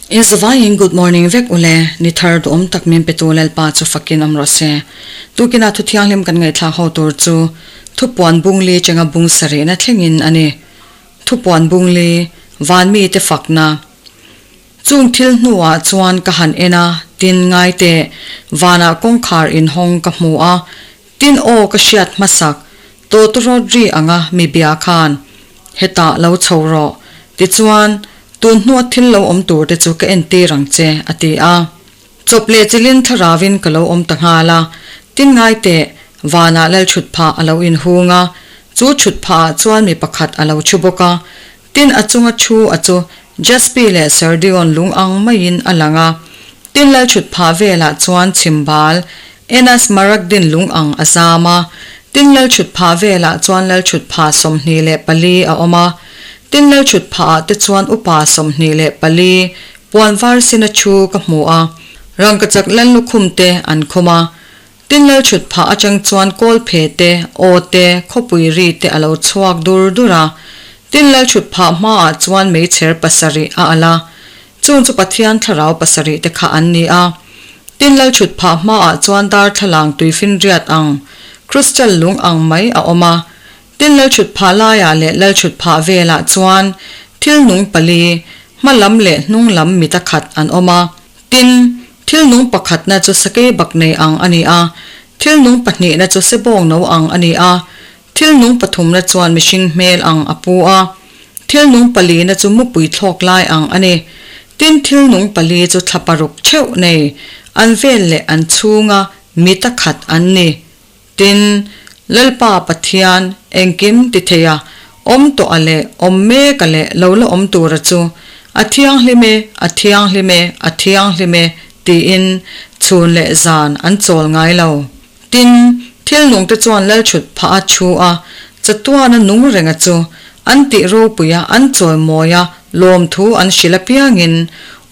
In zavaiin good morning vek ule, ni thar duhawm tak min petu Lalpa chu fakin awm rawh se. Tukina thu thianghlim kan ngaihthlak ho tur chu Thupuan bungli chenga bung sarihna thlengin a ni. Thupuan bungli, van mite fakna. Chung thil hnuah chuan ka han en a, tin ngai teh, vanah kawngkhar inhawng ka hmu a, tin aw ka hriat hmasak, tawtawrawt ri anga mi bia khan, Hetah lo chho rawh, tichuan, tun hnua thil lo awm tur te chu ka entir ang che, a ti a. Chawp leh chilin thlaravin ka lo awm ta nghal a, tin ngai teh, vanah lal chhut phah a lo inhung a, chu chhut phahah chuan mi pakhat a lo chhu bawk a, Tin, a chunga thu a chu Jaspi leh Sardion lung ang maiin a lang a. Tin, lalchhut phah velah chuan chhimbal, Enas Maragdin lung ang a zam a. Tin, lalchhut phah velah chuan lalchhut phah 24 a awm a. Tin, lalchhut phahah te chuan upa 24 puan var sina thu ka hmu a. Rangkachak lallukhum te an khum a. Tin, lalchhut phah atang chuan kawl phe te, aw te, khawpui ri te a lo chhuak dur dur a. Tin, lalchhut phah hmaah chuan meichher pasarih a alh a. Chung chu Pathian thlarau pasarih te kha an ni a. Tin, lalchhut phah hmaah chuan darthlalang tuifinriat ang, crystal lung ang mai a awm a. Tin, lalchhut phah laiah leh lalchhut phah velah chuan thil nung pali, hma lam leh hnung lam mit a khat an awm a. Tin, thil nung pakhatna chu sakei bak nei ang a ni a, thil nung pahnihna chu sebawng no ang a ni a, thil nung pathumna chuan mihring hmel ang a pu a, thil nung palina chu mupui thlawk lai ang a ni. Tin, thil nung pali chu thla paruk theuh nei, an vel leh an chhunga mit a khat an ni. Tin, Lalpa Pathian engkim ti thei a, awm tawh a leh awm mek a leh lo la awm tura chu, A thianghlim e, a thianghlim e, a thianghlim e, tiin chhun leh zan an chawl ngai lo. Tin, thil nungte chuan Lalchhut phah a thu a, chatuana nung renga chu an tih ropui a, an chawimawi a, lawmthu an hrilh apiangin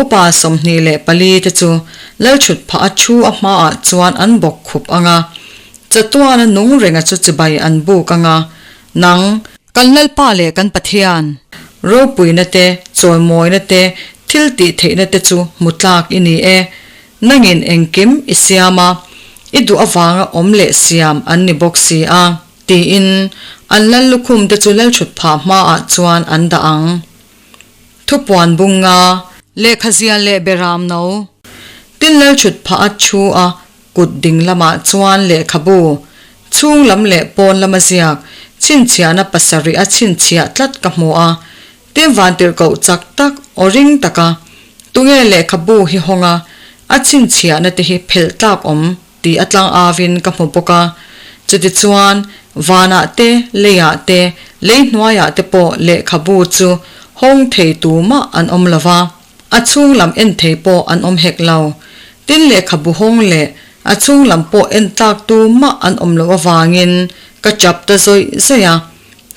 upa 24 te chu Lalchhut phah a thu a hmaah chuan an bawk khup ang a, chatuana nung renga chu chibai an buk ang a, nang, kan Lalpa leh kan Pathian, ropuina te, chawimawina te, thil tih theihna te chu hmu tlak i ni e. Nangin engkim i siam a, i duh avanga awm leh siam an ni bawk si a, tiin an lal lukhum te chu lalthut phah hmaah chuan an dah ang. Thupuan bunga. Lehkha zial leh beram no. Tin lalthut phah a thu a kut ding lamah chuan lehkhabu, chhung lam leh pawn lama ziak, chhinchhiahna pasarih a chhinchhiah tlat ka hmu a. Tin vantirhkoh chak tak, aw ring taka, Tunge lehkhabu hi hawng a, a chhinchhiahna te hi phelh tlak awm tih a tlang avin ka hmu bawk a. Chutichuan, vanah te, leiah te, lei hnuaiah te pawh lehkhabu chu hawng thei tumah an awm lo va, a chhung lam en thei pawh an awm hek lo. Tin lehkhabu hawng leh a chhung lam pawh en tlak tumah an awm loh avangin ka chap ta zawih zawih a.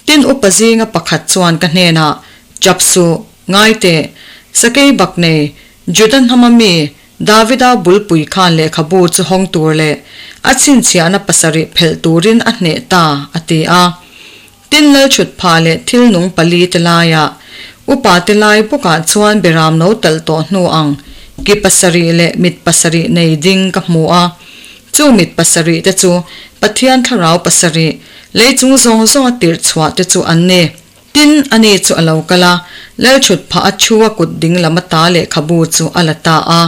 Tin upa zinga pakhat chuan ka hnenah, Chap suh, ngai teh, sakei bak nei, Juda hnama mi, Davida bulpui khan lehkhabu chu hawng tur leh a chhinchhiahna pasarih phelh turin a hneh ta, a ti a. Tin lalchhut phah leh thil nung pali te laiah, upa te lai bawkah chuan beram no talh tawh hnu ang ki pasarih leh mit pasarih nei ding ka hmu a. Chu mit pasarih te chu Pathian thlarau pasarih, lei chung zawng zawnga tirh chhuah te chu an ni. Tin, ani chu a lo kal a, lalchhut phah a thu a kut ding lam ata lehkhabu chu a la ta a.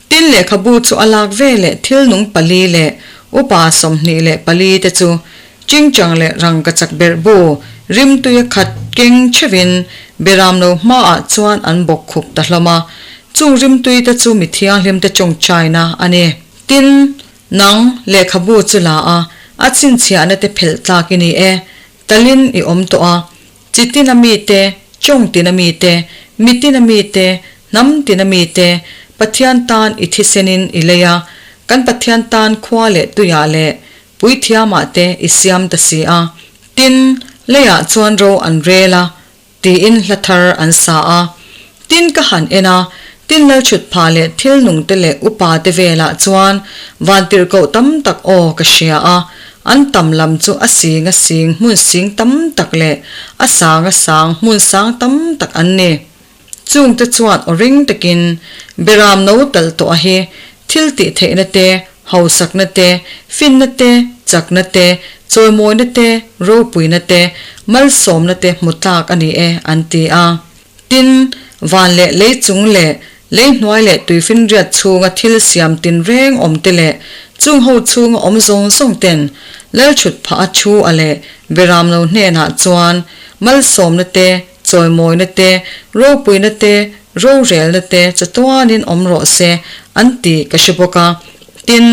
Tin, lehkhabu chu a lak ve leh thil nung pali leh upa 24 te chu chingchang leh rangkachak berhbu rimtuia khat keng theuhin beramlo hmaah chuan an bawk khup ta hlawm a. Chung rimtui te chu mi thianghlim te tawngtaina a ni. Tin, nang, lehkhabu chu la a, a chhinchhiahna te phelh tlak i ni e. Talin i awm tawh a, chi tina mite, chawng tina mite, mi tina mite, hnam tina mite, Pathian tan i thisenin i lei a, kan Pathian tan khua leh tuiah leh puithiamah te i siam ta si a. Tin, leiah chuan ro an rel a, tiin hla thar an sa a. Tin ka han en a, tin lalchhut phah leh thil nung te leh upa te velah chuan vantirhkoh tam tak aw ka hria a, an tam lam chu a sing a sing hmun sing tam tak leh a sang a sang hmun sang tam tak an ni. Chungte chuan aw ring takin Beram no talh tawh a hi thil tih theihna te, hausakna te, finna te, chakna te, chawimawina te, ropuina te, malsawmna te hmu tlak a ni e, an ti a. Tin, van leh lei chung leh lei hnuai leh tuifinriat chhunga thil siam tinreng awm te leh chung ho chhunga awm zawng zawng ten Lalchhut phah a thu a leh Beram lo hnenah chuan malsawmna te, chawimawina te, ropuina te, rorelna te chatuanin awm rawh se an ti ka hre bawk a. Tin,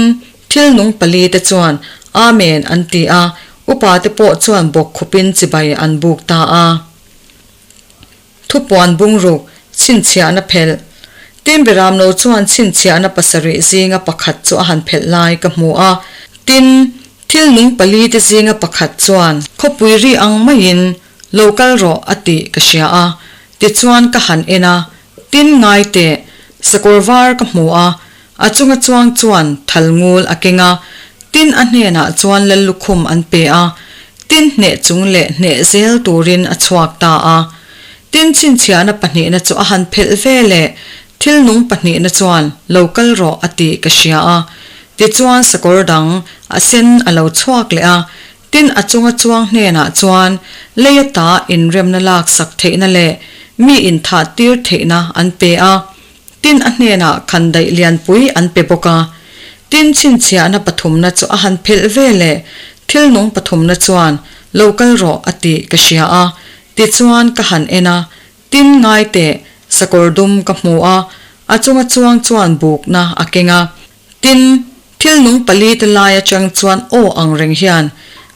thil nung palite chuan Amen an ti a, upate pawh chuan bawkkhupin chibai an buk ta a. Thupuan bungruk, chhinchhiahna phelh. Tin, Beramlo chuan chhinchhiahna pasarih zinga pakhat chu a han phelh lai ka hmu a. Tin, thil nung palite zinga pakhat chuan khawpui ri ang maiin lo kal rawh a tih ka hria a. Tichuan ka han en a, tin ngai teh, sakawr var ka hmu a, a chunga chuang chuan thal ngul a keng a, tin a hnenah chuan Lallukhum an pe a, tin hneh chung leh hneh zel turin a chhuak ta a. Tin chhinchhiahna pahnihna chu a han phelh ve leh thil nung pahnihna chuan lo kal rawh a tih ka hria a. Tichuan sakawr dang a sen a lo chhuak leh a, Tin, a chunga chuang hnenah chuan lei ata inremna laksak theihna leh mi inthah tir theihna an pe a. Tin, a hnenah khandaih lianpui an pe bawk a. Tin, chhinchhiahna pathumna chu a han phelh ve leh thil nung pathumna chuan lo kal rawh a tih ka hria a. Tichuan ka han en a, tin ngai teh sakawr dum ka hmu a, a chunga chuang chuan bukna a keng a. Tin, thil nung palite lai atang chuan aw ang reng hian,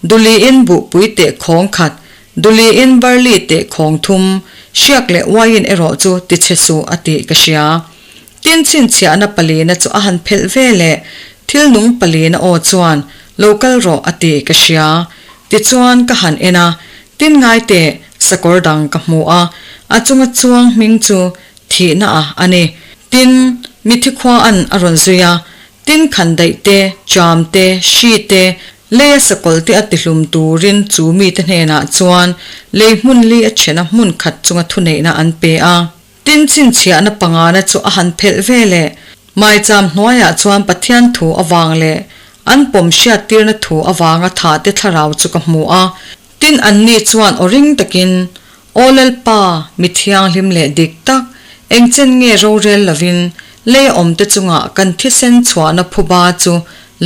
Duliin buhpui teh khawng khat, Duliin barley teh khawng thum, hriak leh uaiin erawh chu tichhe suh a tih ka hria. Tin, chhinchhiahna palina chu a han phelh ve leh, thil nung palina aw chuan, Lo kal rawh a tih ka hria. Tichuan ka han en a, tin ngai teh, sakawr dang ka hmu a, a chunga chuang hming chu thihna a a ni. Tin, mithi khua an a rawn zui a, tin khandaih te, ṭam te, hri te, leia sakawlh te a tihlum turin chu mite hnenah chuan lei hmun li a ṭhena hmun khat chunga thuneihna an pe a. Tin, chhinchhiahna pangana chu a han phelh ve leh. Maicham hnuaiah chuan Pathian thu avang leh an pawm hriattirna thu avanga thahte thlarau chu ka hmu a. Tin, anni chuan aw ring takin, Aw Lalpa, mi thianghlim leh dik tak, engchen nge rorel lovin lei a awmte chungah kan thisen chhuahna phuba chu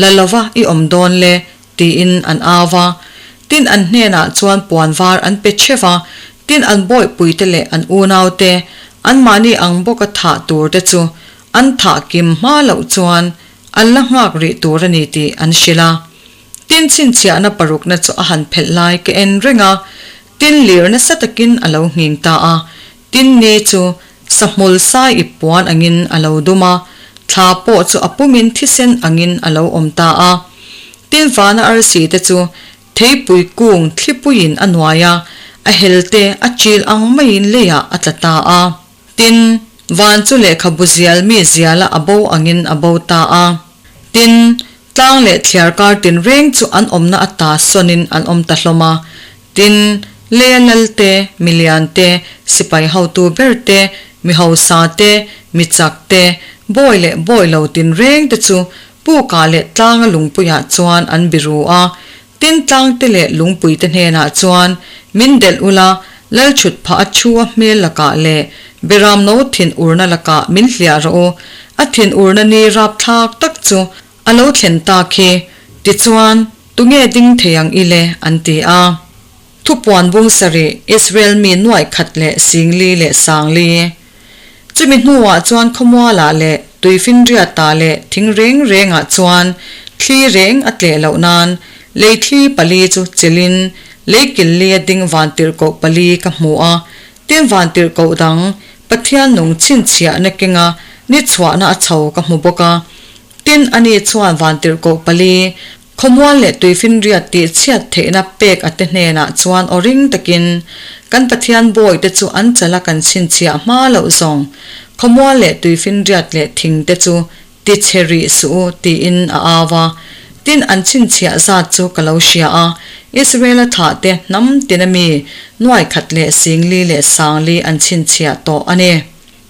la lova i awm dawn le? tiin an au va. Tin, an hnenah chuan puan var an pe theuh va, tin an bawihpuite leh an unaute, anmahni ang bawka thah turte chu an thah kim hma loh chuan an la nghak rih tur a ni tih an hrilh a. Tin chhinchhiahna parukna chu a han phelh lai ka en reng a, tin lir nasa takin a lo nghing ta a, tin ni chu sahmul sai ip puan angin a lo dum a, thla pawh chu a pumin thisen angin a lo awm ta a. Tin vana arsi te chu theipui kung thlipuiin a nuai a, a hel te a chil ang maiin leiah a tla ta a. Tin, van chu lehkhabu zial mi ziala a bo angin a bo ta a. Tin, Tlang leh thliar kar tinreng chu an awmna ata sawnin an awm ta hlawm a. Tin, leia lal te, mi lian te, sipai hotu ber te, mi hausa te, mi chak te, bawi leh bawi lo tinreng te chu pukah leh tlanga lungpuiah chuan an biru a. Tin, tlangte leh lungpuite hnenah chuan min delh ula, Lalchhut phah a thu a hmel lakah leh Beramno thin urna lakah min hliah rawh u, a thin urna ni rapthlak tak chu a lo thlen tak hi, tichuan, tunge ding thei ang i le? an ti a. Thupuan bung sarih, Israel mi nuaih khat leh singli leh sangli. Chumi hnuah chuan khawmualah leh tuifinriatah leh thing reng rengah chuan thli reng a tleh loh nan lei thli pali chu chelhin lei killi a ding vantirhkoh pali ka hmu a. Tin vantirhkoh dang Pathian nung chhinchhiahna kenga ni chhuahna a chho ka hmu bawk a. Tin ani chuan vantirhkoh pali Khawmual leh tuifinriat tih chhiat theihna pek a te hnenah chuan aw ring takin kan Pathian bawi te chu an chala kan chhinchhiah hma loh zawng khawmual leh tuifinriat leh thing te chu ti chhe rih suh u tiin a au a. Tin an chhinchhiah zat chu ka lo hria a, Israel-a thah te hnam tina mi nuaikhat leh singli leh sangli an chhinchhiah tawh a ni.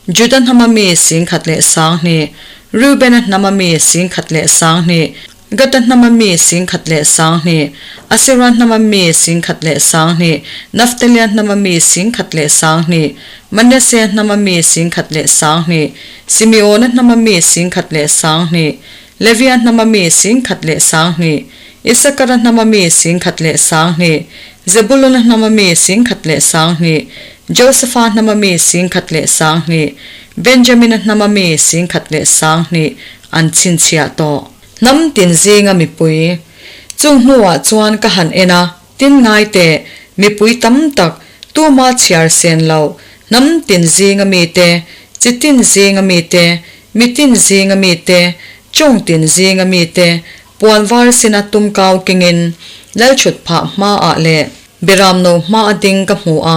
Juda hnama mi 10,020, Reubena hnama mi 10,020, Gada hnama mi 10,020, Asera hnama mi 10,020, Naftalia hnama mi 10,020, Manasea hnama mi 10,020, Simeona hnama mi 10,020, Levia hnama mi 10,020, Isakara hnama mi 10,020, Zebuluna hnama mi 10,020, Josefa hnama mi 10,020, Benjamina hnama mi 10,020 an chhinchhiah tawh. Hnam tin zinga mipui. Chung hnuah chuan ka han en a, tin ngai teh, mipui tam tak, tuma chhiar sen loh, hnam tin zinga mite, chi tin zinga mite, mi tin zinga mite, chawng tin zinga mite, puan var sina tum kau kengin Lalchhut phah hmaah leh Beramno hmaa ding ka hmu a,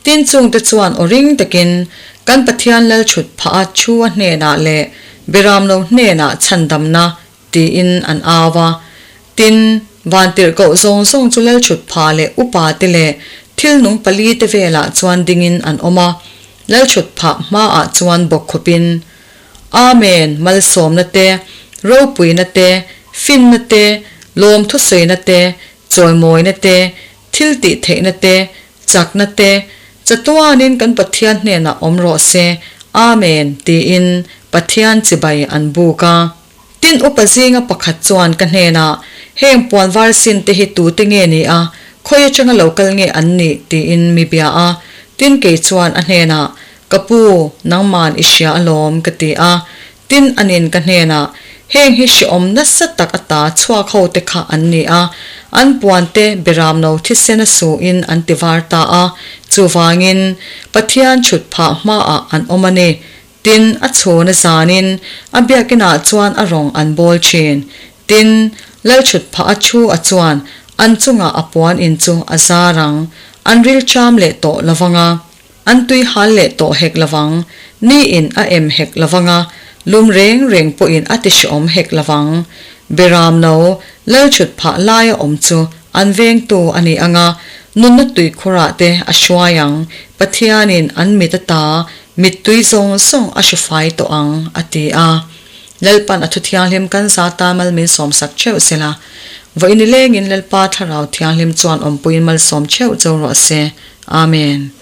tin chungte chuan aw ring takin kan Pathian Lalchhut phah a thu a hnenah leh Beramno hnenah chhandamna tiin an au a. Tin, vantirhkoh zawng zawng chu Lalchhut phah leh upa te leh thil nung pali te velah chuan dingin an awm a, Lalchhut phah hmaah chuan bawk khawpin, Amen, malsawmna te, ropuina te, finna te, lawmthusawina te, Chawimawina te, thil tih theihna te, chakna te, chatuanin kan Pathian hnenah awm rawh se, Amen, tiin Pathian chibai an buk a. Tin upa zinga pakhat chuan ka hnenah, Heng puan var sin te hi tute nge ni a, khawi atanga lo kal nge an nih? tiin mi bia a. Tin kei chuan a hnenah, Ka pu, nangman i hria alawm, ka ti a. Tin, anin ka hnenah, Heng hi hrehawm nasa tak ata chhuak ho te kha an ni a, an puan te beramno thisen a suin an ti var ta a, chuvangin Pathian chhut phah hmaah an awm a ni. Tin, a chhun a zanin a biakinah chuan a rawng an bawl thin. Tin, Lal chhut phah a thu a chuan an chungah a puan in chu a zar ang, an rilṭam leh tawh lovang a. An tui hal leh tawh hek lovang, ni in a em hek lovang a, lum reng reng pawhin a ti hrehawm hek lovang. Beram no, lal chhut phah laia awm chu an vengtu a ni ang a, nunna tuikhurah te a hruai ang, Pathianin an mit ata mittui zawng zawng a hru fai tawh ang, a ti a. Lalpan a thu thianghlim kan za ta mal min sawmsak theuh sela, vawiin nilengin Lalpa Thlarau Thianghlim chuan awmpuiin malsawm theuh cho rawh se. Amen.